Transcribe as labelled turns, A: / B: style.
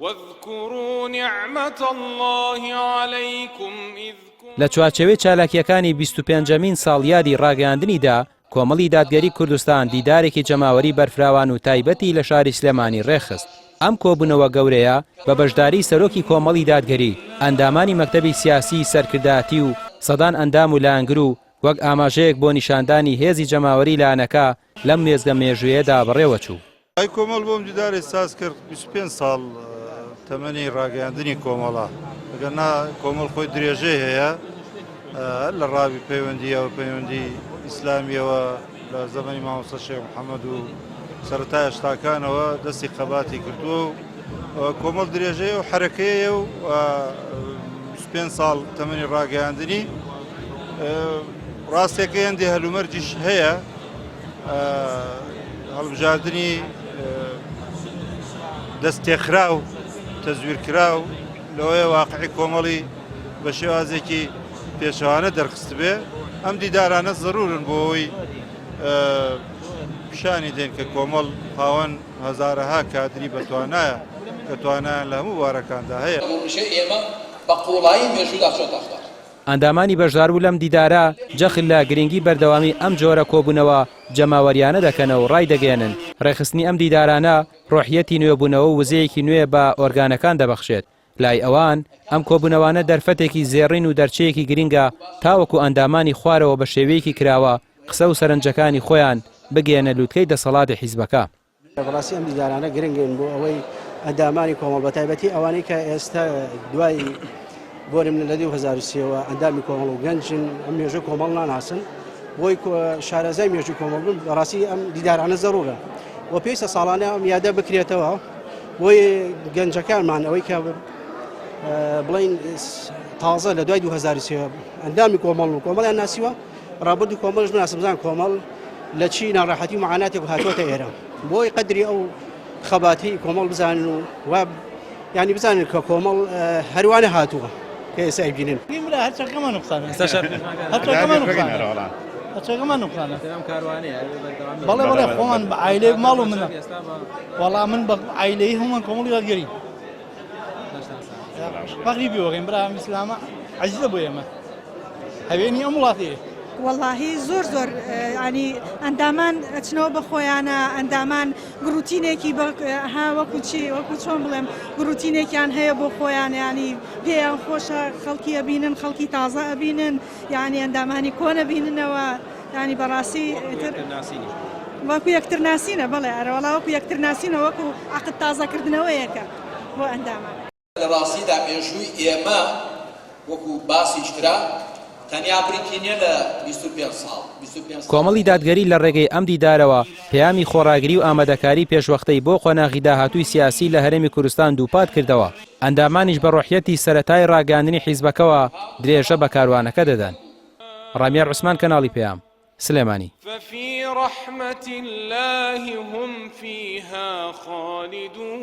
A: واذکروا نعمة اللە علیکم اذ
B: لە چوارچێوەی چالاکییەکانی 25مین ساڵیادی ڕاگەیاندنیدا، کۆمەڵی دادگەری کوردستان دیدارێکی جەماوەری بەرفراوان و تایبەتی لە شاری سلێمانی ڕێکخست. ئەم کۆبوونەوە گەورەیە بە بەشداریی سەرۆکی کۆمەڵی دادگەری، ئەندامانی مەکتەبی سیاسیی سەرکردایەتی و سەدان ئەندام و لایەنگر و وەک ئاماژەیەک بۆ نیشاندانی هێزی جەماوەری لایەنەکە لەم وێستگە مێژوویەدا بەڕێوەچوو.
C: ئای کۆمەڵ بۆم دیداری ساز کرد 25 ساڵ تەمەنی ڕاگەیاندنی کۆمەڵە ئەگەر نا کۆمەڵ خۆی درێژەی هەیە لە ڕاوی پەیوەندیەوە پەیوەندی ئیسلامیەوە لە زەمەنی مامۆستا شێخ محەممەد و سەرەتای هەشتاکانەوە دەستی خەباتی کردووە و کۆمەڵ درێژەیە و حەرەکەیە و 25 ساڵ تەمەنی ڕاگەیاندنی ڕاستێکە هەندێ هەلومەرجیش هەیە هەڵبژاردنی دەست تێخراو تەزویرکراو لەوەیە واقعی کۆمەڵی بە شێوازێکی پێچەوانە دەرخستبێ ئەم دیدارانە زەرورن بۆ ئەوەی پیشانی دێن کە کۆمەڵ خاوەن هەزارەها کادری بەتوانایە کە توانایان لە هەموو بوارەکاندا هەیە.
D: ئێمە بە قووڵایی مێژوودا چۆتە خوار.
B: ئەندامانی بەشداربوو لەم دیدارە جەخت لە گرنگی بەردەوامی ئەم جۆرە کۆبوونەوە جەماوەریانە دەکەنەوە و ڕایدەگەیەنن، ڕێکخستنی ئەم دیدارانە ڕۆحیەتی نوێبوونەوە و وزەیەکی نوێ بە ئۆرگانەکان دەبەخشێت. لای ئەوان ئەم کۆبوونەوانە دەرفەتێکی زێڕین و دەرچەیەکی گرنگە تاوەکو ئەندامانی خوارەوە بە شێوەیەکی کراوە قسە و سەرنجەکانی خۆیان بگەیەنە لوتکەی دەسەڵاتی حیزبەکە.
E: بەڕاستی ئەم دیدارانە گرنگن بۆ ئەوەی ئەندامانی کۆمەڵ بەتایبەتی ئەوانەی کە ئێستا دوای بۆ نمونە لە 2023ەوە ئەندامی کۆمەڵ و گەنجن ئەم مێژوو کۆمەڵ ناناسن بۆی شارەزای مێژوو کۆمەڵ بن بەڕاستی ئەم دیدارانە زەرورە و پێویستە ساڵانە ئەم یادە بکرێتەوە بۆی گەنجەکانمان ئەوەی کە بڵین تازە لە دوای 2023 ئەندامی کۆمەڵ و کۆمەڵیان ناسیوە ڕابردوو کۆمەڵش بناسم بزان کۆمەڵ لە چی ناڕەحەتی و معاناتێک هاتووەتە ئێرە بۆی قەدری ئەو خەباتی کۆمەڵ بزانن و وا ینی بزانن کە کۆمەڵ هەروانە هاتووە کە ئێستا ئەیبینن.
F: بەڵێ بەڵێ خۆمان بە عایلەی ماڵ و منە وەڵا من بە عایلەی هەمووان کۆمەڵی دادگەری فەخری پێوەکەین برا ئەم ئیسلامە عەزیزە بۆ ئێمە هەوێنی ئەم وڵاتەیە.
G: وەڵاهی زۆر زۆر ینی ئەندامان ئەچنەوە بە خۆیانە ئەندامان گڕوتینێکی ها وەکو چی وەکو چۆن بڵێم گڕوتینێکیان هەیە بۆ خۆیان ینی پێیان خۆشە خەڵکی ئەبینن خەڵکی تازە ئەبینن یعنی ئەندامانی کۆنە بیننەوە ینی بەڕاستی وەکو یەکتر ناسینە بەڵێ ئەرەوەڵا وەکو یەکتر ناسینە وەکو عقد تازەکردنەوەیەکە بۆ ئەندامان.
D: لە ڕاستیدا مێژووی ئێمە وەکو باسیش کرا تەنیا بریتی نیە لە 25 ساڵ، 25 ساڵ.
B: کۆمەڵی دادگەری لە ڕێگەی ئەم دیدارەوە پەیامی خۆڕاگری و ئامادەکاری پێشوەختەی بۆ قۆناغی داهاتووی سیاسی لە هەرێمی کوردستان دووپات کردەوە، ئەندامانیش بە ڕۆحیەتی سەرەتای ڕاگەیاندنی حیزبەکەوە درێژە بە کاروانەکە دەدەن. ڕامیار عوسمان کەناڵی پەیام، سلێمانی.
A: ففی رحمة اللە هم فیها خالدون.